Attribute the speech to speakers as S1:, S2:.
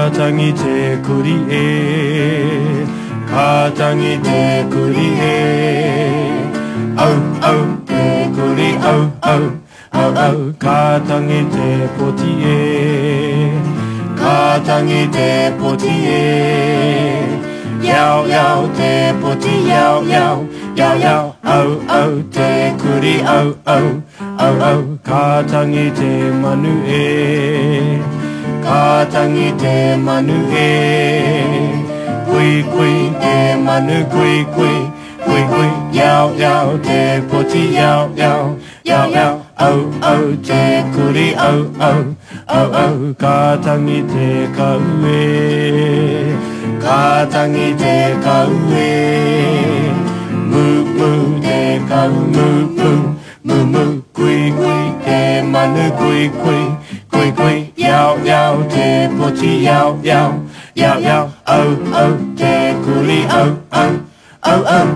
S1: Ka tangi te kuri e, ka tangi te kuri e. Au, au, te kuri, au, au, au, au. Ka tangi te poti e, ka tangi te poti e. Iau, iau, te poti, iau, iau, iau, iau. Au, au, te kuri, au, au, au, au. Ka tangi te manu e, ka tangi te manu e. Kui, kui, te manu, kui, kui, kui, kui. Iau, iau, te poti, iau, iau, iau, iau. Au, au, te kuri, au, au, au, au. Ka tangi te kau e, ka tangi te kau e. Mū, mū, te kau, mū, mū, mū, mū. Kui, kui, te manu, kui, kui, kui, kui. Iau, iau, te poti, iau, iau, iau, iau. Au, au, te kuri, au, au, au, au.